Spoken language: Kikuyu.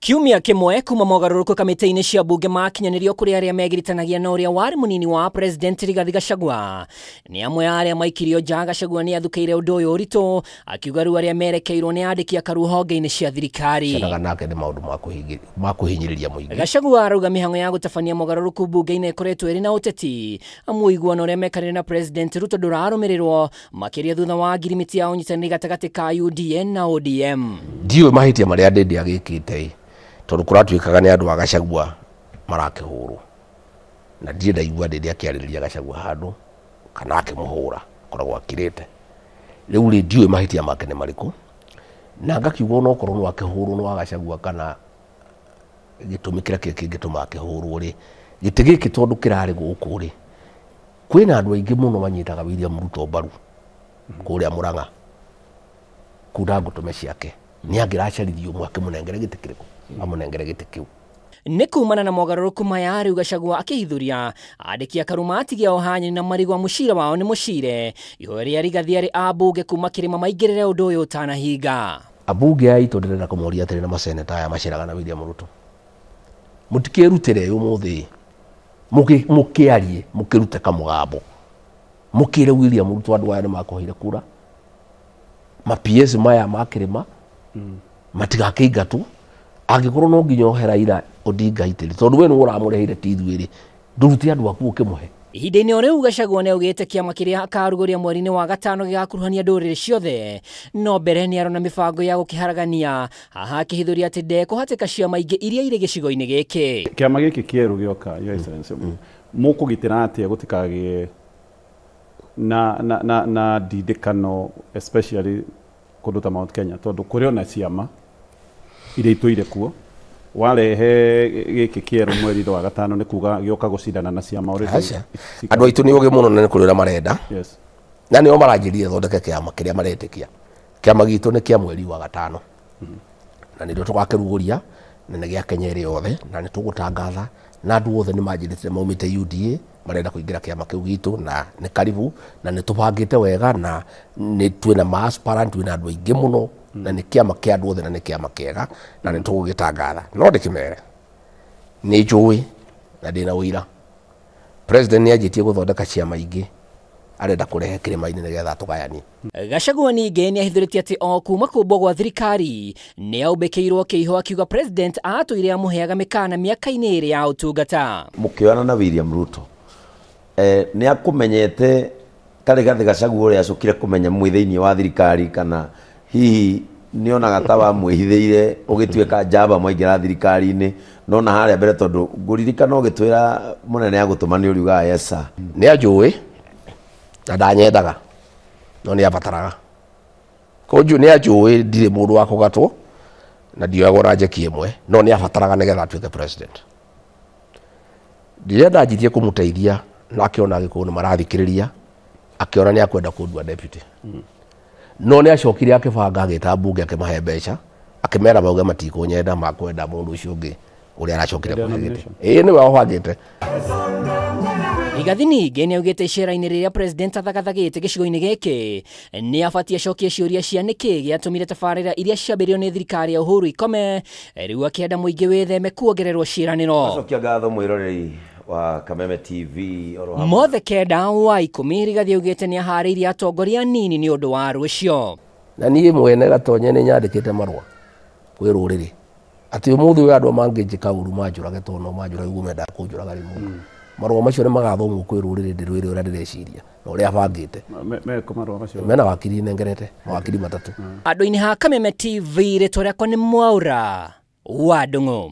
Kiumia kĩmwe kuma mogarũrũku kamĩtĩ-inĩ cia bunge makinyanĩrio kũrĩ arĩa megiritanagia na ũrĩa warĩ mũnini wa President Rigathi Gachagua. Nĩ amwe a arĩa maikirio nja. Gachagua nĩ athukĩire ũndũ ũyũ ũritũ, akiuga rĩu arĩa merekeirwo nĩ andĩki akaru honge-inĩ cia thirikari. Cionaga nake nĩ maũndũ ma kũhinyĩrĩria mũingĩ. Gachagua arauga mĩhang'o ya gũtabania mogarũrũku bunge-inĩ ĩkoretwo ĩrĩ na ũteti, amu ũiguano ũrĩa mekanire na President Ruto ndũrarũmĩrĩrwo, makĩria thutha wa ngirimiti ya ũnyitanĩri gatagatĩ ka UDA na ODM. Ndiũĩ mahĩtia marĩa Ndindi agĩkĩte, tondũ kũratuĩkaga nĩ andũ a Gachagua marakĩhũrwo, na ndirĩ ndaigua Ndindi akĩarĩrĩria Gachagua handũ kana akĩmũhũra, akoragwo akirĩte. Rĩu rĩ, ndiũĩ mahĩtia make nĩ marĩkũ, na ngakiuga onokorwo no akĩhũrwo nĩ wa Gachagua kana gĩtũmi kĩrĩa kĩngĩtũma akĩhũrwo rĩ, gĩtĩ gĩkĩ tondũ kĩrarĩ gũkũ rĩ, kwĩna andũ aingĩ mũno manyitaga William Ruto mbaru kũrĩa Murang'a kunda ngũtũme ciake, nĩ angĩracaririe ũmwe akĩmũnengere gĩtĩ kĩrĩkũ, amũnengere gĩtĩ kĩu. Nĩ kumana na mogarũrũku maya rĩu Gachagua akĩhithũria andĩki akaruma atigia ohanyani na marigwa mũcira wao nĩ mũcire. Ihoya rĩa Rigathi arĩ ambunge kuma kĩrĩma maingĩrĩre ũndũ ũyũ ũtanahinga. Ambunge aitũ ndĩrenda kũmoria atĩrĩ na maseneta aya maceraga na William Ruto, mũtikĩrutĩre ũmũthĩ mũkĩarie, mũkĩrute kamũgambo, mũkĩre William Ruto andũ aya nĩmakũheire kura, ma PS maya ma kĩrĩma matigakĩingatwo, angĩkorwo no nginya ohe Raila Odinga itĩri, tondũ we nĩwe ũramũreheire ti ithuĩ rĩ, ndũrute andũ aku ũkĩmũhe. Ihinda-inĩ o rĩu Gachagua nĩaugĩte kĩama kĩrĩa akarugũria mweri-inĩ wa gatano gĩgakuruhania ndũrĩrĩ ciothe, no mbere nĩarona mĩbango ya gũkĩharagania, haha akĩhithũria atĩ ndekũhatĩka ciama ingĩ iria irĩ gĩcigo-inĩ gĩkĩ. Kĩama gĩkĩ kĩerũ gĩoka, Your Excellency, mũkũgitĩra atĩa gũtikagĩe na ndindĩkano, especially kũndũ ta Mount Kenya, tondũ kũrĩ ona ciama iria itũire kuo, warehe gĩkĩ kĩerũ mweri wa gatano nĩ kuga gĩoka gũcindana na ciama already. Andũ aitũ nĩ ũgĩ mũno na nĩ kũrĩ ũrĩa marenda. Yes. Na nĩo maranjĩrire thondeke kĩama kĩrĩa maretĩkia. Kĩama gitũ nĩ kĩa mweri wa gatano, na nĩrĩo tũgakĩrugũria, na nĩ gĩa Kenya ĩrĩ yothe, na nĩ tũgũtangatha, na andũ othe nĩ manjĩrĩte maumĩte UDA marenda kũingĩra kĩama kĩu gitũ, na nĩ karibu, na nĩ tũbangĩte wega, na nĩ twĩna ma-aspirant, twĩna andũ aingĩ mũno, na nĩ kĩama kĩa andũ othe, na nĩ kĩama kĩega, na nĩ tũgũgĩtangatha. No ndĩkĩmere, nĩ njũĩ na ndĩna ũira, President nĩ anjĩtie gũthondeka ciama ingĩ arenda kũrehe kĩrĩma-inĩ nĩgetha tũgayanie. Gachagua ningĩ nĩahithũrĩtie atĩ o kuma kũmbwo gwa thirikari nĩaumbĩkĩirwo kĩiho, akiuga President atũire amũheaga mĩkana mĩaka-inĩ ĩrĩ ya ũtungata. Mũkĩoyana na William Ruto, nĩ akũmenyete ta Rigathi Gachagua ũrĩa acokire kũmenya mwĩ thĩinĩ wa thirikari, kana hihi nĩonaga ta wamwĩhithĩire ũgĩtuĩka njamba mwaingĩra thirikari-inĩ, no na harĩa mbere tondũ ngũririkana ũgĩtwĩra mũnene agũtũma nĩ ũriugaga yes sir. Nĩ anjũĩ na ndanyendaga, no nĩ abataraga. Kũnjũ nĩ anjũĩ ndirĩ mũndũ wa kũgatwo na ndioyagwo na njeki ĩmwe, no nĩ abataraga nĩgetha atuĩke president. Rĩrĩa ndanjirie kũmũteithia na akĩona Agĩkũyũ nĩ marathikĩrĩria, akĩona nĩ akwenda kũndua deputy. No nĩ acokire akĩbanga agĩta mbunge akĩmahe mbeca, akĩmera mauge matikũnyenda, makwenda mũndũ ũcio ũngĩ ũrĩa aracokire kũhe gĩtĩ. Ĩĩ nĩwe wabangĩte. Rigathi ningĩ nĩaugĩte icera-inĩ rĩrĩa President athagathagĩte gĩcigo-inĩ gĩkĩ nĩ abatiĩ acokie ciũria cia nĩkĩ gĩatũmire tabarĩra iria ciambĩrĩirio nĩ thirikari ya Uhuru ikome, rĩu akĩenda mũingĩ wĩtheme kuongererwo ciĩranĩro. Acokia ngatho mwĩroreri wa Kameme TV oro hamwe. Mothe 9 wa 10 Rigathi augĩte nĩ aharĩirie atongoria anini nĩ ũndũ wa rũcio. Na niĩ mwene Gatonye nĩ nyandĩkĩte marũa kwĩ rũrĩrĩ atĩ ũmũthĩ ũyũ andũ mangĩnjĩka ũru manjũrage, tondũ no manjũrage ũguo mendaga kũnjũraga rĩmwe. Marũa macio nĩ magathomwo kwĩ rũrĩrĩ ndĩrwĩre ũrĩa ndĩreciria na ũrĩa bangĩte. Mekũ marũa macio? Mena wakiri nengerete, mawakiri matatũ. Andũ-inĩ ha Kameme TV, rĩtwa rĩakwa nĩ Mwaura wa Ndung'u.